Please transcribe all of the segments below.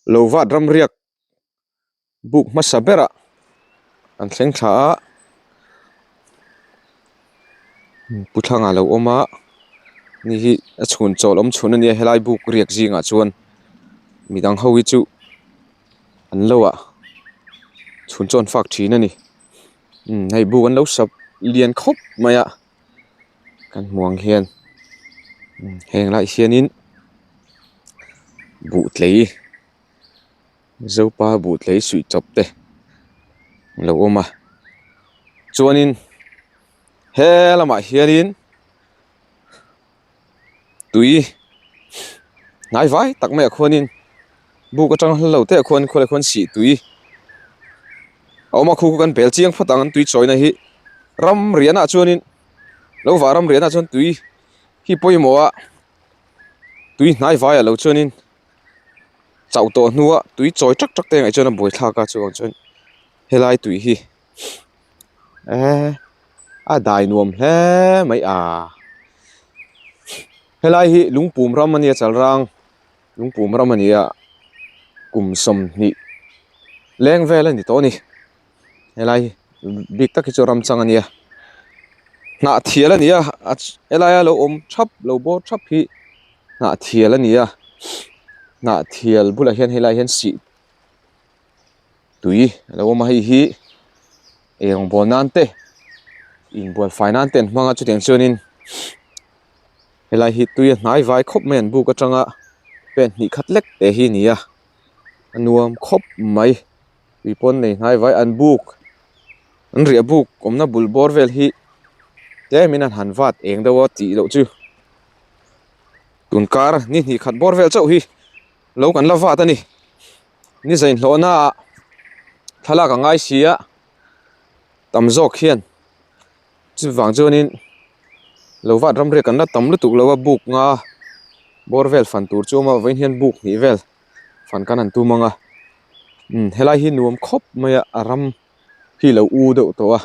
Lo vat ramriak buk hmasa berah an thleng thla a pu thlangah a lo awm a ni hi a chhun chawl awm chhun a nia helai buk riak zingah chuan midang ho hi chu an lo ah chhun chaw an fak thin a ni umm hei buk an lo sap lian khawp mai a kan hmuh ang hian heng laiah hianin buh tlei Zopa buh tlei suih chawp te a lo awm a chuanin he lamah hianin tui hnai vai tak maiah khuanin buk atang hla lo te ah khuan khualai khuan sih tui a awm a khu khu kan bel chiang phawt ang an tui chawina hi ram rianah chuanin lo vah ram rianah chuan tui hi pawimawh a tui hnai vaiah lo chuanin chauh tawh hnua tui chawi tak tak te ngaih chuan a buaithlak a chuvang chuan helai tui hi eee a dai nuam hle mai a helai hi lungpum ram a nia chalrang lungpum ram a ni a kum 20 leng vel a ni tawh a ni helai bik tak hi chu ram chang a nia hnah thial a ni a helaia lo awm thap lo bawr thap hi hnah thial a ni a hnah thial bulah hian helaiah hian sih tui a lo awm a hei hi eng bawl nan te inbual fai nan te an hmang a chutiang chuanin helai hi tui a hnai vai khawp mai an buk atanga pen hnih khat lek te hi a ni a a nuam khawp mai tui pawn nei hnai vai an buk an riah buk awmna bul bawr vel hi tlemin an han vat eng deuh a tih loh chu tun kar ni hnih khat bawr vel chauh hi lo kan la vat a ni. Ni zainhlawhna ah thlalak a ngai si a tam zawk hian chuvang chuanin lo vat ram riak kan la tam lutuk lo a buk nga bawr vel fan tur chu a awm a vawiin hian buk hnih vel fan kan han tum ang a umm helai hi nuam khawp mai a a ram hi lo u deuh tawh a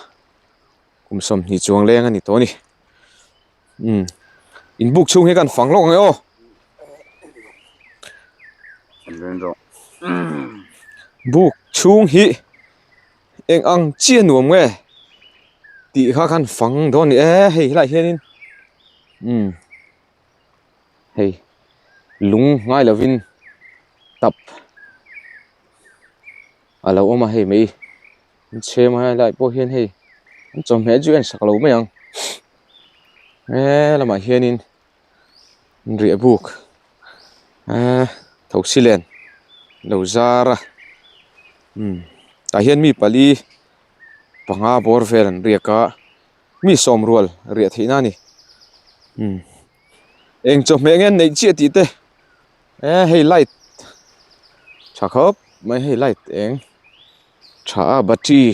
kum 20 chuang leng a ni tawh a ni. Umm in buk chhung hi kan fang lawk ang e aw. Buk chhung hi eng ang chiah nuam nge tih kha khan fang dawn a ni e hei helaiah hianin umm hei lung ngai lovin tap a lo awm a hei mai. An chhem a helai pawh hian hei an chawhmeh chu en sak lo mai ang he lamah hianin riah buk eee thosi len lo zar a umm tah hian mi pali panga bawr vel an riak a mi sawm rual riah theih na a ni umm eng chawhmeh nge an neih chiah tih te eee hei light tha khawp mai hei light eng. Tha a battery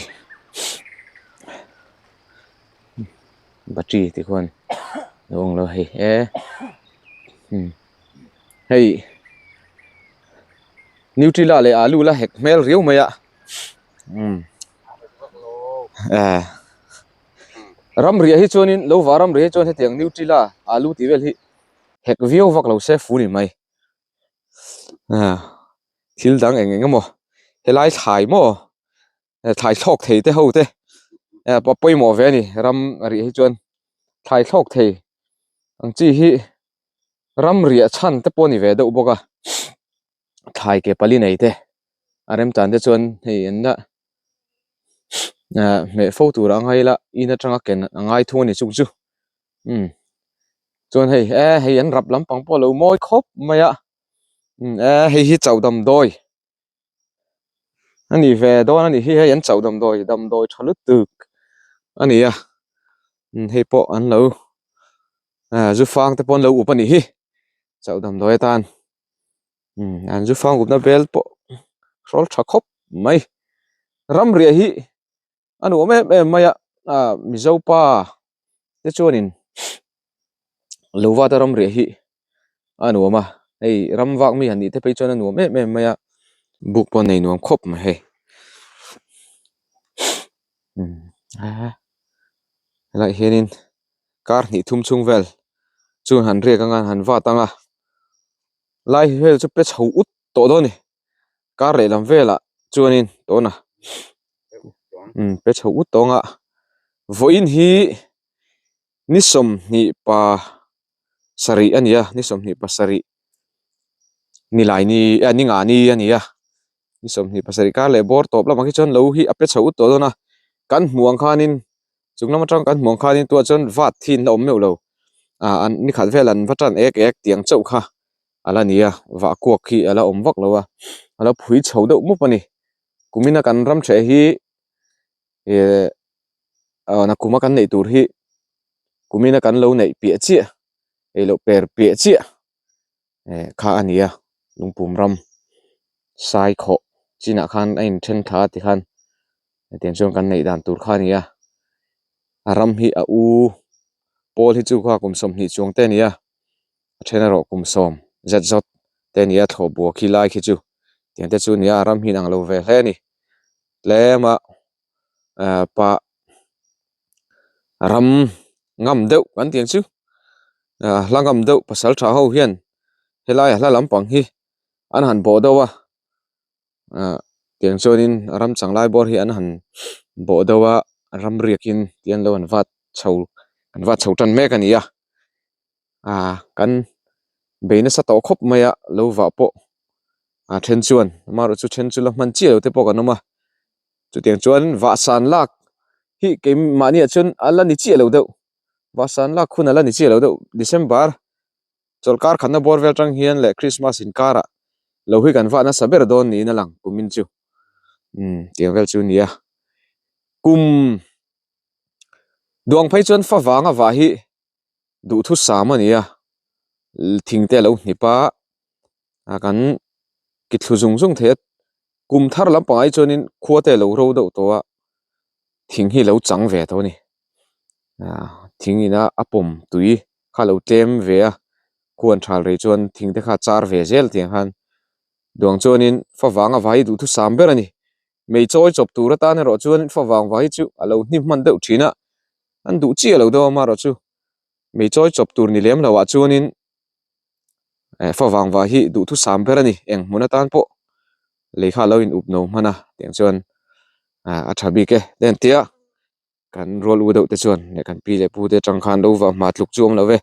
battery te khuan a awm lo hei e hei nutella leh alu la hek hmel riau mai a eh ramriah hi chuanin lo vah ramriah hi chuan hetiang nutella alu tih vel hi hek viau vak lo se fu ni mai ah. Thil dang eng eng emaw helai thlai maw thlai thlawk thei te ho te eh pawimawh ve a ni ram a rih hi chuan thlai thlawk thei ang chi hi ram riah chhan te pawh a ni ve deuh bawk a thlai ke pali nei te a remchan te chuan hei an la ah hmeh fo tur a ngai la in atanga ken a ngai thung a ni chung chu umm chuan hei eh hei an rap lampang pawh a lo mawi khawp mai a. Eh hei hi chauh damdawi a ni ve dawn a nih hi hei an chauh damdawi damdawi tha lutuk a ni a hei pawh an lo ah zu fang te pawh an lo up a nih hi chauh damdawi atan an zu fang upna bel pawh hrawl tha khawp mai ramriah hi a nuam em em mai a ah mizo pa te chuanin lo vata ramriah hi a nuam a hei ram vak mi han nih te phei chuan a nuam em em mai a buk pawh a nei nuam khawp mai hei helaiah hianin kar hnih thum chhung vel chu han riak anga han vat anga lai vel chu pe chho ut tawh dawn a ni. Kar lehlam velah chuanin tawna umm pe chho ut tawng a vawiin hi ni 25 a ni a ni 27 nilai ni ah ni nga ni a ni a ni 27 kar leh bawr tawp lamah khi chuan lo hi a pe chho ut tawh dawn a kan hmuh ang khanin chung lam atang kan hmuh ang khanin tunah chuan vat hi an la awm meuh lo ah an ni khat vel an va tan ek ek tiang chauh kha a la ni a vah kuak hi a la awm vak lo a a la phui chho deuh mup a ni kumina kan ram hreh hi eh ah nakuma kan neih tur hi kumina kan lo neih piah chiah ei loh per piah chiah eh kha a ni a lungpum ram sai khawh chinah khan a inthen thla a tikhan hetiang chuan kan neih dan tur kha a ni a a ram hi a u pawl hi chu kha kum 20 chuang te a ni a a then erawh kum 10 zet zawt te a ni a thlawh bua khi lai khi chu tiang te chu a ni a a ram hi inang lo ve hle a ni tlem a ah pah ram ngam deuh kan tih ang chu ah hla ngam deuh pasal tha ho hian helai a hla lampang hi an han bawh deuh a ah tiang chuanin ram chang lai bawr hi an han bawh deuh a ram riakin tih an lo an vat chho an vat chho tan mek a ni a ah kan bei nasa tawh khawp mai a lo vah pawh a then chuan amaherawhchu then chu la hman chiah lo te pawh kan awm a chutiang chuan vahsan lak hi keimahniah chuan a la ni chiah lo deuh vahsan lak hun a la ni chiah lo deuh December chawlhkar khatna bawr vel atang hian leh Christmas inkarah lo hi kan vah nasa ber dawn niin a lang kumin chu umm tiang vel chu a ni a kum duang phei chuan fa vanga vah hi duhthusam a ni a thing te a lo hnip a a kan ki thlu zung zung thei a kum thar lampangah hi chuanin khua te a lo ro deuh tawh a thing hi a lo chang ve tawh a ni ah thing ina a pawm tui kha a lo tlem ve a khuan thal rei chuan thing te kha a char ve zel tiang khan duang chuanin favang a vai hi duhthusam ber a ni mei chawi chawp tur atan erawh chuan favang vai hi chu a lo hnim hman deuh thin a an duh chiah lo deuh a amaherawh chu mei chawi chawp tur ni lem lo ah chuanin eh favang vai hi duhthusam ber a ni eng hmun atan pawh lei kha a lo in up no hman a tiang chuan ah a tha bik e te an tia kan rual u deuh te chuan leh kan pi leh pu te atang khan lo vah hma tluk chu awm lo ve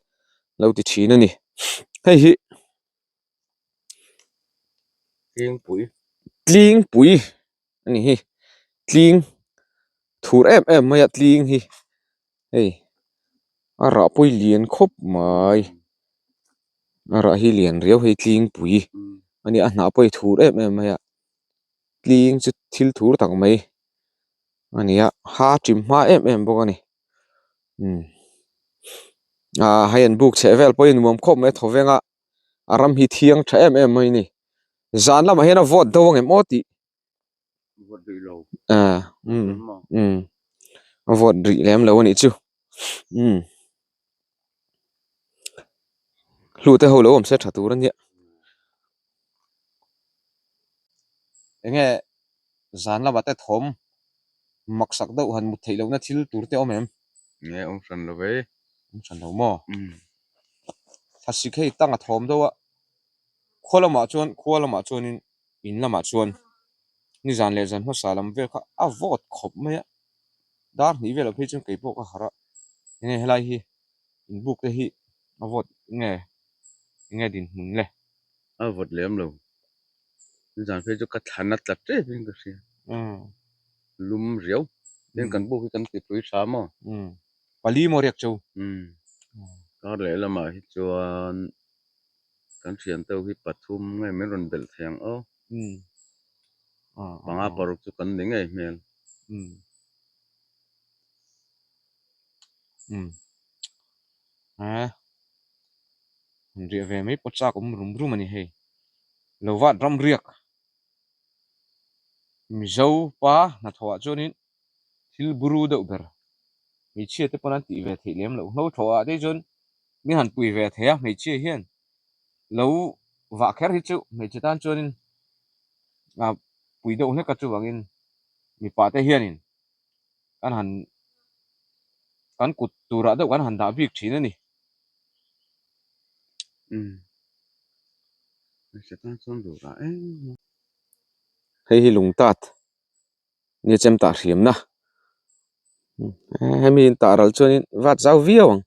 lo ti thin a ni hei hi Tlingpui Tlingpui a ni hi tling thur em em mai a tling hi hei a rah pawh hi lian khawp mai a rah hi lian riau hei tlingpui a nia a hnah pawh hi thur em em mai a tling chu thil thur tak mai a ni a ha ṭim hma em em bawk a ni umm ah hei an buk chheh vel pawh hi nuam khawp mai a thaw veng a a ram hi thiang tha em em mai a ni zan lamah hian a vawt deuh ang em aw tih vawt rih lo ah umm umm a vawt rih lem lo a nih chu umm hlute ho lo awm se tha tur a nia enge zan lamah te thawm maksak deuh han mut theih lohna thil tur te awm em? Nge awm hran lo ve. Awm hran lo maw? Thlasik hei tang a thawm deuh a, khua lamah chuan khua lamah chuanin in lamah chuan nizan leh zan hmasa lam vel kha a vawt khawp mai a, dar hnih velah phei chuan keipawh ka harh a, enge helai hi inbuk te hi a vawt nge enge dinhmun le? A vawt lem lo. Nizan phei chu ka thlan a tla tep in ka hria. Lum riau. Tin kan buk hi kan ti pui tha maw? Pali maw riak chu? Kar leh lamah hi chuan kan thian teuh hi pathum nge min rawn belh thei ang aw. Panga paruk chu kan ni ngei hmel. Riah ve mai pawh chak awm rum rum a ni hei. Lo vat ram riak Mizo pa hnathawhah chuanin thil buru deuh ber hmeichhia te pawn an tih ve theih lem loh. Hlo thawhah te chuan min han pui ve thei a hmeichhia hian lo vah kher hi chu hmeichhe tan chuanin ah pui deuh hlek a chuvangin mipa te hianin kan han kan kut turah deuh kan han dah bik thin a ni. Umm. Hmeichhe tan chuan duh lah em a. Hei hi lung tat nia chem tah hriamna hemi in tah ral chuanin vat zau viau ang.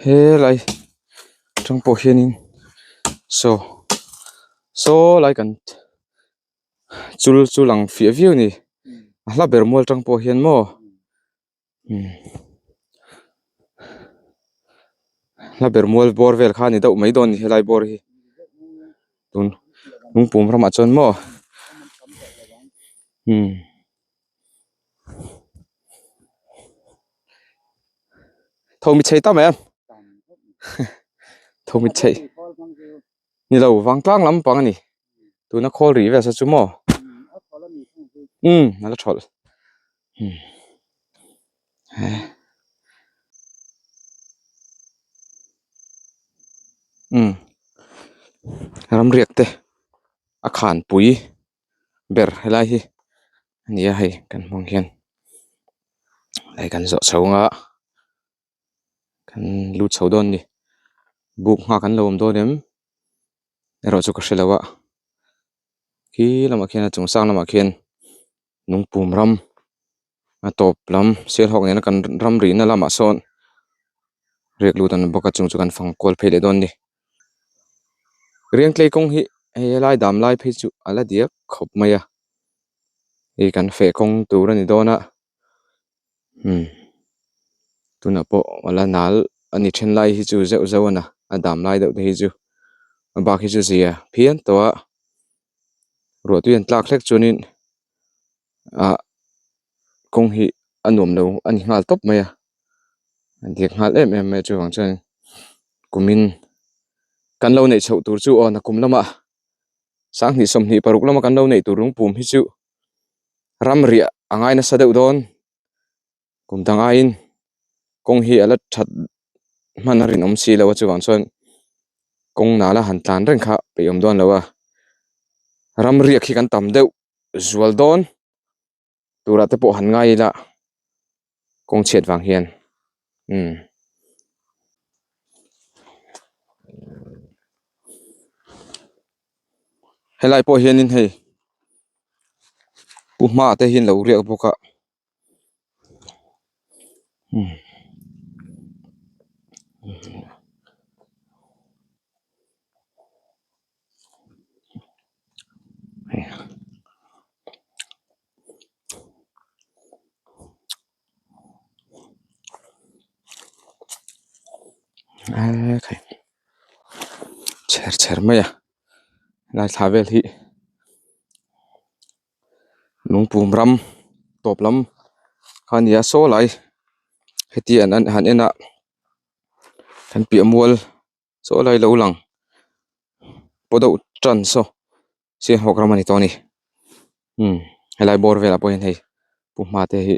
Helai atang pawh hianin saw saw lai kan chul chu lang fiah viau a ni a hla ber mual atang pawh hian maw hla ber mual bawr vel kha a ni deuh mai dawn a ni helai bawr hi tun lungpum ramah chuan maw umm tho mi chei tam em tho mi chei ni lo vangtlang lampang a ni tuna khawl rih vel saw chu maw umm a la thawlh umm umm ramriak te a khanpui ber helai hi a ni a hei kan hmang hian hei kan zawh chho anga kan lut chho dawn a ni buk nghak an lo awm dawn em erawh chu ka hre lo a khi lamah khian a chung sang lamah khian lungpum ram a tawp lam sialhawk nena kan ram rihna lamah sawn riak lut an awm bawk a chung chu kan fang kual phei leh dawn a ni riangtlei kawng hi hei helai dam lai phei chu a la diak khawp mai a hei kan feh kawng tur a ni dawn a umm tunah pawh a la nal a ni then lai hi chu zeuh zeuh a na a dam lai deuh te hi chu a bak hi chu zia phian tawh a ruah tui an tlak hlek chuanin ah kawng hi a nuam lo a ni nghal tawp mai a a diak nghal em em mai a chuvang chuan kumin kan lo neih chhoh tur chu aw nakum lamah sanghnih 26 lama kan lo neih tur lungpum hi chu ram riah a ngai nasa deuh dawn kum dang aiin kawng hi a la that hman a rinawm si lo a chuvang chuan kawng nala han tlan reng kha peih awm dawn lo a ram riak hi kan tam deuh zual dawn turah te pawh han ngai ila kawng chhiat vang hian umm. Helai pawh hianin hei pu hma te hi an lo riak bawk a umm. Chher chher mai a helai thla vel hi lungpum ram tawp lam kha a ni a saw lai heti an han en a kan piah mual saw lai lo lang paw deuh tan saw sialhawk ram a ni tawh a ni umm helai bawr velah pawh hian hei pu hma te hi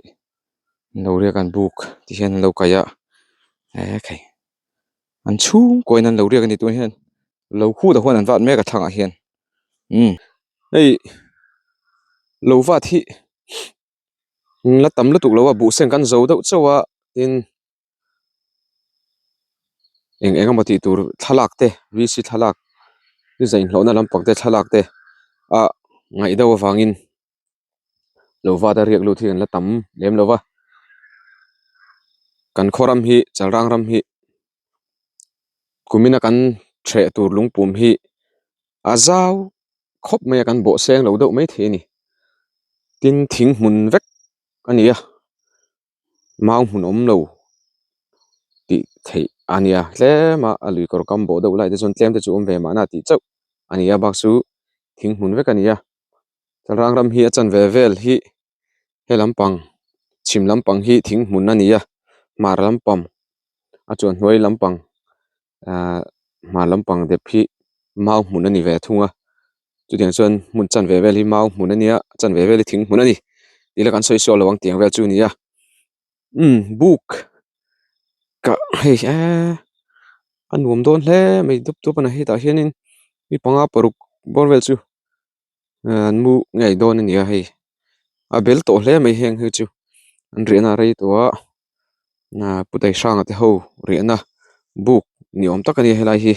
an lo riak a an buk ti hian an lo kaih a ekhei an chhungkaw in an lo riak a ni tun hian lo khut ah huan an vat mek a thlangah hian umm hei lo vat hi la tam lutuk lo a buh seng kan zo deuh chauh a tin. Eng eng emaw tih tur thlalak te VC thlalak i zainhlawhna lampang te thlalak te ah ngaih deuh avangin lo vat a riak lut hi an la tam lem lo va kan khaw ram hi chalrang ram hi kumina kan hreh tur lungpum hi a zau khawp mai a kan bawh seng lo deuh maithei a ni tin thing hmun vek a ni a. Mau hmun awm lo tih theih a nia tlem a a lui kawr kam bawh deuh lai te chuan tlem te chu awm ve mahna tih chauh a ni a bak chu thing hmun vek a ni a thlalrang ram hi a chanve vel hi he lampang chhim lampang hi thing hmun a ni a hmar lampang a chuan hnuai lampang ahh hmar lampang dep hi mau hmun a ni ve thung a chutiang chuan hmun chanve vel hi mau hmun a nia chanve vel hi thing hmun a ni tih la kan sawi sual lo ang tiang vel chu a ni a umm buk Kah hei eee a nuam dawn hle mai dup dup a ni hetah hianin mi panga paruk bawr vel chu an mu ngei dawn a ni a hei a bel tawh hle mai heng hi chu an riahna a rei tawh a ah pu Daihranga te ho riahna buk ni awm tak a ni helai hi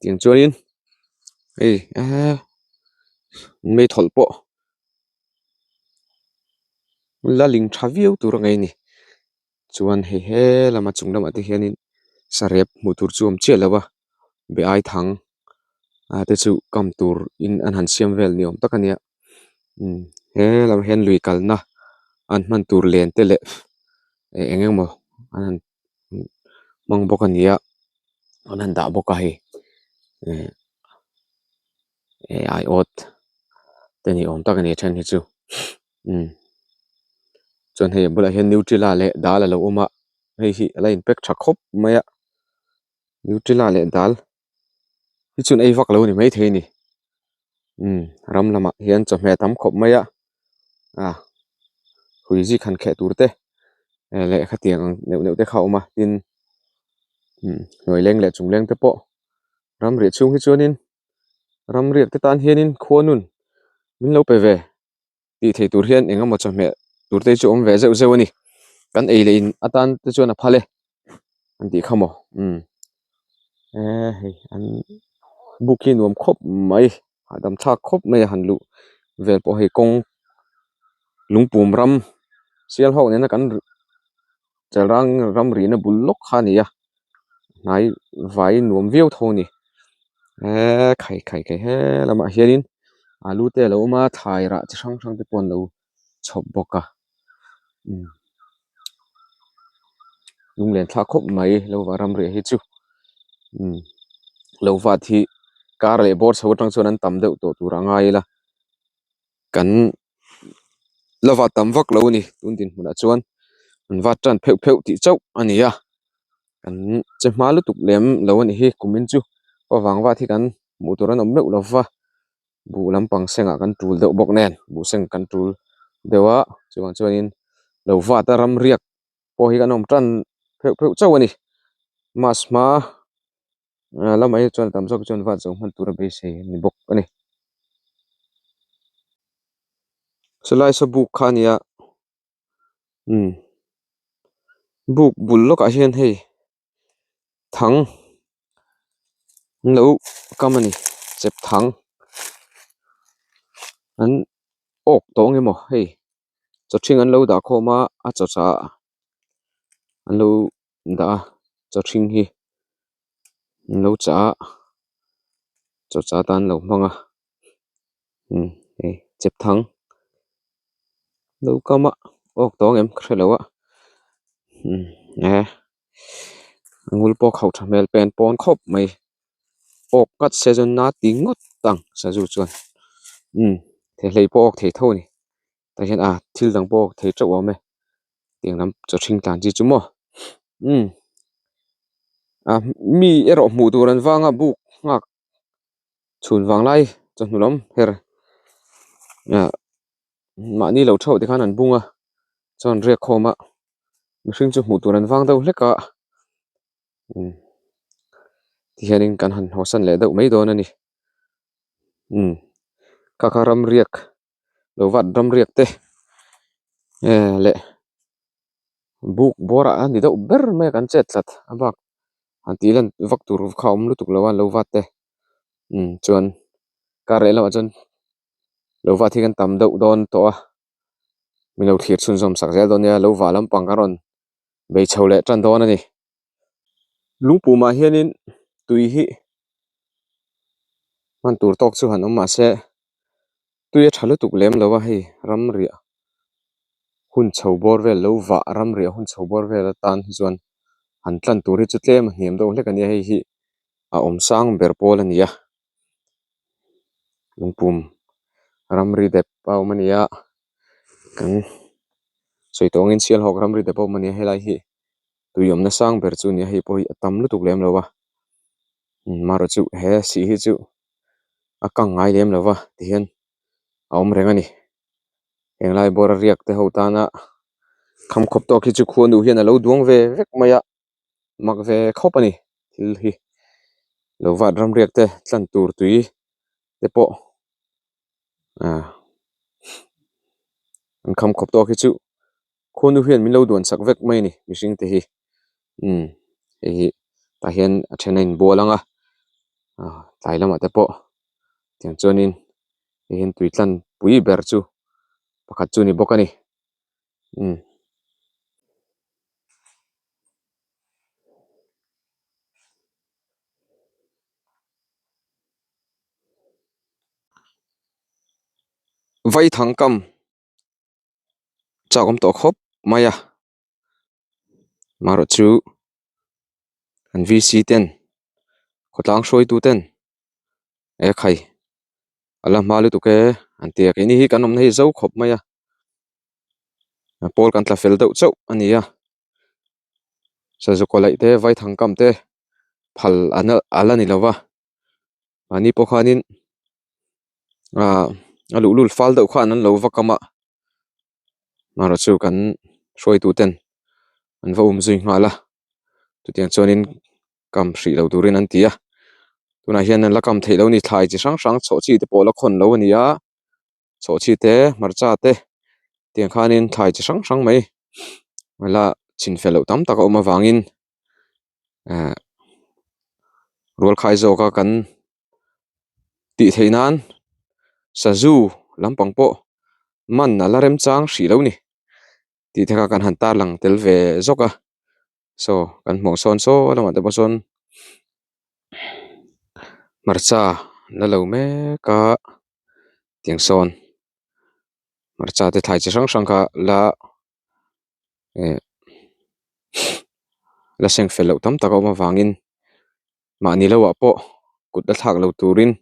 tiang chuanin hei eee meithawlh pawh la ling tha viau tur a ngaih a ni. Chuan hei he lama chung lamah te hianin sarep hmuh tur chu a awm chiah lo a be ai thang ah te chu kam tur in an han siam vel ni awm tak a nia umm he lamah hian lui kalna an hman tur len te leh eng eng emaw an han hmang bawk a ni a an han dah bawk a hei eh aiawt te ni awm tak a ni a then hi chu. Umm chuan hei a bulah hian nutella leh dal a lo awm a hei hi a la in pack tha khawp mai a nutella leh dal hi chuan ei vak lo a ni maithei a ni umm ram lamah hian chawhmeh a tam khawp mai a ah hui zik han kheh tur te leh khatiang ang neuh neuh te kha a awm a tin umm hnuai leng leh chung leng te pawh ram riah chhung hi chuanin ram riak te tan hianin khuanun min lo pe ve. tih thei tur hian eng emaw chawhmeh tur te chu awm ve zeuh zeuh a ni kan ei leh in atan te chuan a phal e an tih kha maw umm eee hei an buk hi nuam khawp mai hahdam thlak khawp mai a han luh vel pawh hei kawng lungpum ram sial ho nena kan chelrang ram rihna bul lawk kha a ni a hnai vai nuam viau tho a ni eee khai khai khai he lamah hianin alu te a lo awm a thlai rah chi hrang hrang te pawh an lo chhawp bawk a umm lunglen thlak khawp mai lo va ram riah hi chu umm lo vat hi kar leh bawr chho atang chuan an tam deuh tawh tur a ngai ila kan la vat tam vak lo a ni tun dinhmunah chuan an vat tan pheuh pheuh tih chauh a ni a kan che hma lutuk lem lo a ni hi kumin chu pavang vat hi kan hmuh tur an awm meuh lo va buh lampang sengah kan tul deuh bawk nen buh seng kan tul deuh a chuvang chuanin lo vat a ram riak pawh hi kan awm tan pheuh pheuh chauh a ni mass hma lamah hi chuan tam zawk chuan vat zo hman tur a beisei a ni bawk a ni. Sawlai saw buk kha a ni a umm buk bul lawkah hian hei thang an lo kam a ni chep thang an awk tawh ang emaw hei chaw ṭhing an lo dah khawm a a chaw chah an lo dah a chaw ṭhing hi an lo chah a chaw chah atan an lo hmang a umm hei chep thang lo kam a awk tawh ang em ka hre lo a umm e a ngul pawh khauh tha hmel pen pawn khawp mai awk ngat se chuan na ti ngawt ang sazu chuan umm thehlei pawh awk thei tho a ni tah hian a thil dang pawh awk thei teuh a awm e tiang lam chaw hring tlan chi chu maw umm a mi erawh hmuh tur an vang a buk nghak chhun vang lai chawhnu lam her ah mahni lo theuh te khan an bung a chuan riak khawm a mihring chu hmuh tur an vang deuh hlek a umm tihianin kan han hawsan leh deuh mai dawn a ni umm kha kha ram riak lo vat ram riak te eh leh buk bawrah a ni deuh ber mai a kan chet tlat a bak han tih lan vak tur kha a awm lutuk lo a lo vat te umm chuan kar leh lamah chuan lo vat hi kan tam deuh dawn tawh a min lo thlir chhunzawm sak zel dawn nia lo vah lampang kan rawn bei chho leh tan dawn a ni. Lungpumah hianin tui hi hman tur tawk chu han awm mahse tui a tha lutuk lem lo a hei ram riah hun chho bawr vel lo vah ram riah hun chho bawr vel atan hi chuan han tlan tur hi chu tlem a hniam deuh hlek a nia hei hi a awm sang ber pawl a ni a lungpum ramri dep a awm a ni a kan sawi tawh angin sialhawk ramri dep a awm a ni a helai hi. Tui awmna sang ber chu nia hei pawh hi a tam lutuk lem lo a marawh chu he sih hi chu a kang ngai lem lo va tihian a awm reng a ni henglai bawra riak te ho tana kham khawp tawk hi chu khuanu hian a lo duang ve vek mai a. Mak ve khawp a ni thil hi lo vat ramriak te tlan tur tui te pawh ah an kham khawp tawk hi chu khuanu hian min lo duan sak vek mai a ni mihring te hi umm hei hi tah hian a then a inbual ang a ah tlai lamah te pawh tiang chuanin hei hian tui tlan pui ber chu pakhat chu a ni bawk a ni umm. Vaithang kam chak awm tawh khawp mai a marawh chu an VC ten khawtlang hruaitu ten e khai a la hma lutuk e an ti a keini hi kan awmna hi zo khawp mai a pawl kan tla fel deuh chauh a ni a sazu kaw laih te vaithang kam te phal a la ni lo va mahni pawh khanin ah a luhlul fal deuh khan an lo va kam a marawh chu kan hruaitu ten an va um zui nghal a chutiang chuanin kam hrih lo turin an ti a tunah hian an la kam theih loh a ni thlai chi hrang hrang chhawh chi te pawh la khawn lo a ni a. Chhawhchhi te hmarcha te tiang khanin thlai chi hrang hrang mai la chhin fel loh tam tak a awm avangin ehh rual khai zawka kan tih theih nan sazu lampang pawh man a la remchang hrih lo ni tih te kha kan han tarlang tel ve zawk a saw kan hmuh sawn saw lamah te pawh sawn hmarcha an la lo mek a tiang sawn hmarcha te thlai chi hrang hrang kha la eh la seng fel loh tam tak a awm avangin mahni lo ah pawh kut la thlak lo turin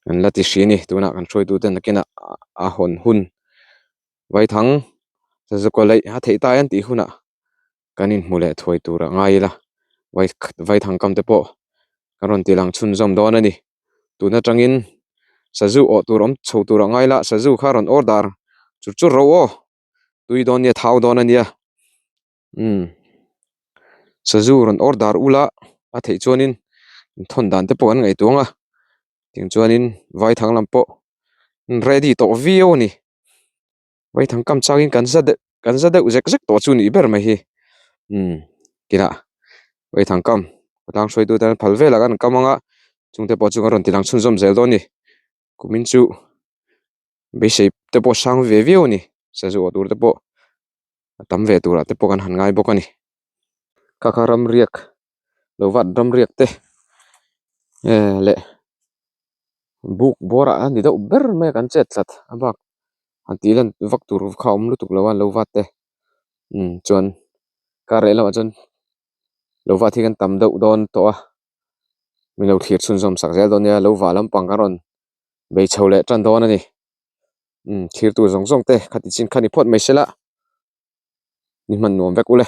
an la ti hri a ni tunah kan hruaitu te nakinah a hawn hun. Vaithang sazu kaw laih a theih ta em tih hunah kan inhmu leh thuai tur a ngai ila vaithang kam te pawh kan rawn ti lang chhunzawm dawn a ni. Tun atangin sazu awh tur awm chho tur a ngai ila sazu kha rawn order chur chur ro aw tui dawn nia thau dawn a nia umm sazu rawn order ula a theih chuanin inthawn dan te pawh an ngaihtuah ang a tiang chuanin vaithang lam pawh ready tawh viau a ni. Vaithang kam changin kan za deuh kan za deuh zek zek tawh chu nih ber mai hi umm tinah vaithang kam khawtlang hruaitu te an phal vel a kan kam anga chungte pawh chu kan rawn ti lang chhunzawm zel dawn a ni kumin chu beisei te pawh sang ve viau a ni sazu awh tur te pawh a tam ve turah te pawh kan han ngai bawk a ni kha kha ramriak lo vat ramriak te eh leh buk bawrah a ni deuh ber mai a kan chet tlat a bak han tih lan vak tur kha a awm lutuk lo a lo vat te umm chuan kar leh lamah chuan lo vat hi kan tam deuh dawn tawh a min lo thlir chhunzawm sak zel dawn nia lo vah lampang kan rawn bei chho leh tan dawn a ni umm thlir tur zawng zawng te khati chin kha ni phawt mai se la ni hman nuam vek ule.